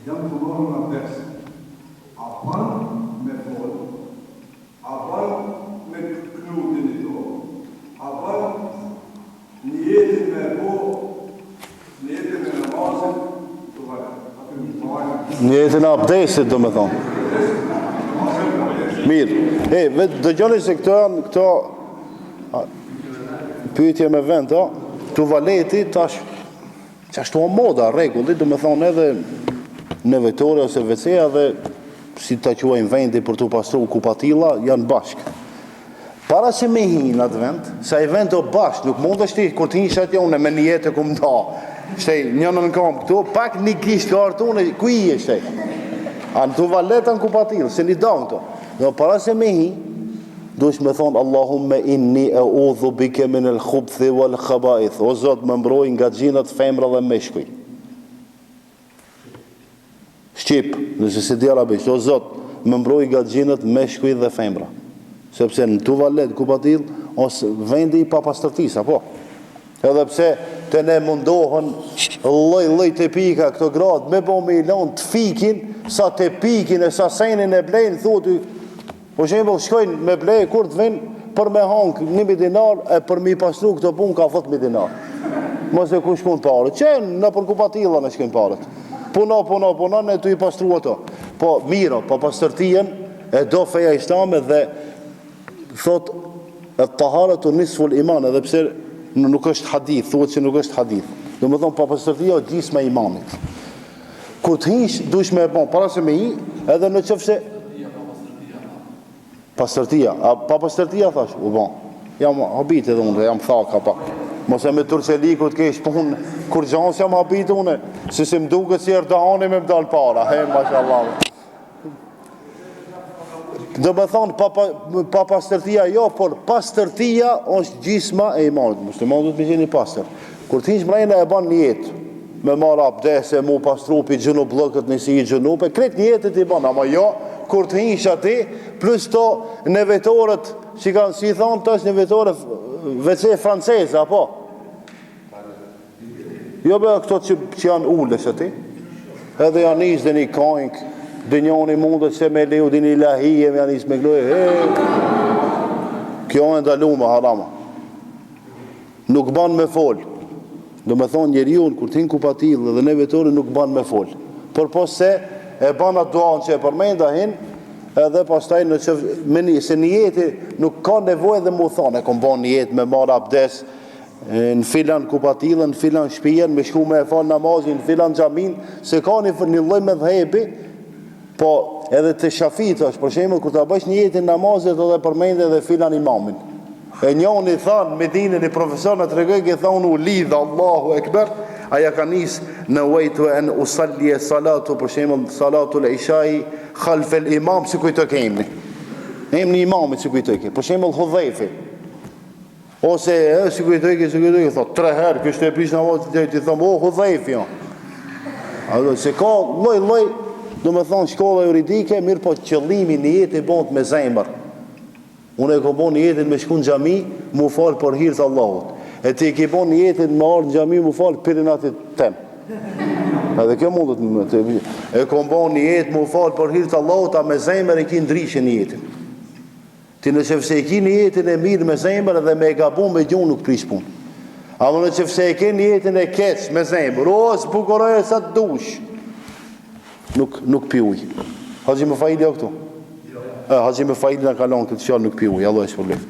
Jam tu marrë abdes. A ban me fol, a ban me knu dinito, a ban nijetin me e bo, nijetin e namazit, tuvalet. Aty në Nijetin e abdesit, do me thonë. Mirë. E, vetë dëgjoni se këto janë këto pyetje me vend, a? Tuvaleti tash Qashtu o moda, rregulli, do me thonë edhe nevojtore ose WC-ja dhe si ta quajmë vendi për t'u pastru kupatilla, janë bashkë. Para se me hi në atë vend, se ai vend o bashkë, nuk mundesh ti kur të hish atje unë me nijet e kum da. Shtej, njënën kam këtu, pak një gisht ka ardhur ku i je shtej? A në tuvalet a në kupatill, se një down këto. Do para se me hi, Duhesh me thonë Allahumme inni eudhu bike min el khubthi wal khabaith, o Zot më mbroj nga xhinët femra dhe meshkuj. Shqip, nëse s'e di arabisht, o Zot, më mbroj nga xhinët meshkuj dhe femra. Sepse në tuvalet kupatill osht vendi i papastërtisë, apo? Edhe pse te ne mundohen lloj lloj te pika këto gratë me bo me i lanë të fikin, sa te pikin e sa senin e blejnë, thotë Për shembull, shkojnë me ble kur të vinë për me hangë 1000 dinar e për me i pastru këto punë ka 10000 dinar. Mos e ku shkon paret. Që nëpër kupatilla në shkojnë paret. Puno, puno, puno, ne tu i pastru ato. Po miro, po pastërtien e do feja islame dhe thot et taharetu nisful iman edhe pse nuk është hadith, thuhet se nuk është hadith. Domethonë, pa pastërtia o gjysma e imanit. Kur të hish, duhesh me e bon, para se me hi, edhe në qoftë se... Pastërtia, a pa pastërtia, thash, u bon. Jam habit edhe unë, jam thaka pak. Mos e me Turqelikut kesh punë, kur gjanë s'jam habit unë, se si më duket si Erdogani me m'dal para, he, mashallah. Do me thonë, pa, pa, pa pastërtia jo, por pastërtia është gjysma e imanit. Musliman duhet me qenë i pastër. Kur të hish mrena e ban nijet, me marrë abdes e mu pastru pi xhunubllëkët nëse je xhunup, krejt nijetet i ban, ama jo, kur të hish aty, plus to nevojtoret, si kanë, si i thonë tash nevojtore, WC franceze, apo? Jo be këto që, që janë ulës aty, edhe janë nisë dhe një kajnk, dhe njoni mundet se me leju dhe një lahije, me janë nisë me klojë, he, kjo e ndalume, harama. Nuk ban me fol. Do me thonë njeriun, kur t'hin kupatill dhe nevojtore, nuk ban me fol. Përpos se e ban atë duan që e përmenda hin, edhe pastaj në që, me një, se nijeti nuk ka nevojë dhe mu thonë, e kom bon nijet me marrë abdes, në filan kupatillën, në filan shpijën, me shku me e fal namazin, në filan xhamin, se ka një, një lloj medhhebi, po edhe te shafitë është, për shembull, kur ta bësh nijetin namazit edhe përmend edhe filan imamin. E njoni tha në Medinë një profesor na tregoi ke tha unë u lidh Allahu Ekber, a ja ka nis nevejtu en usallije salatu për shembull salatul ishai khalfel imam si kujtojke emni. Emni imamit si kujtojke. Për shembull Hudhejfi. Ose, e, si kujtojke, si kujtojke, thot, tre herë, kështë e prish namaz, të i thëmë, o, Hudhejfi, jo. A do, se ka lloj, lloj, do me thonë, shkolla juridike, mirë po qëllimi nijeti bëhet me zemër. Unë e kom bo nijetin me shku në xhami, mu falë për hir të Allahut. E ti e ke bo nijetin me ardhë në xhami, mu falë për inatit tem. Edhe kjo mundet me të, e kom bo nijet mu falë për hir të Allahut, a me zemër e ki ndryshe nijetin. Ti në qoftë se e ki nijetin e mirë me zemër dhe me e gabu me gjuhë nuk prish punë. Ama në qoftë se e ke nijetin e keq me zemër, o zbukuroje sa të dush. Nuk nuk pi ujë. Haxhi Mefaili o këtu? Jo. E Haxhi Mefaili na ka lënë këtë fjalë nuk pi ujë, Allahu e shpërbleftë.